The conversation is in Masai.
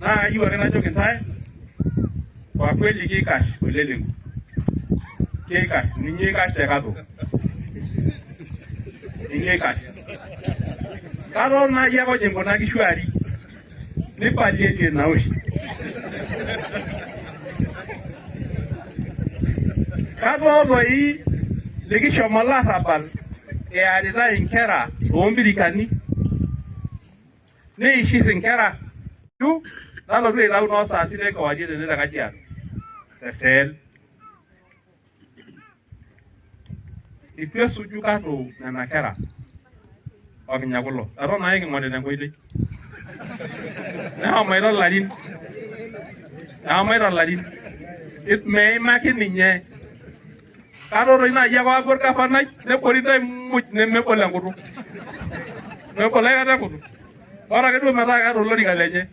Naa kayieu ake najoki intae, kwa kweli kiikash Ole Lenku. Kiikash, ninye oikash te katoo. Ninye oikash. Katoo naaji ake ojing kuna kishu arik, neibalielie naoshi. Katoo doi likishomo olarrabal earitae inkera toombirikani. Neishir inkera nalotu aitau noo saa sita enkewarie tene te Kajiado te seel. Eitu esuju katoo nena kera okinyakulo. Eton ake king'orita enkoitoi. Neshomoita ilarin. Eshomoita ilarin. Meimaki ninye. Katoo toi naaji ake aaku orgavanai nebori intae muj nemebol enkutuk. Mebol aikata enkutuk. Ore ake duo metaa keeta olorika lenye.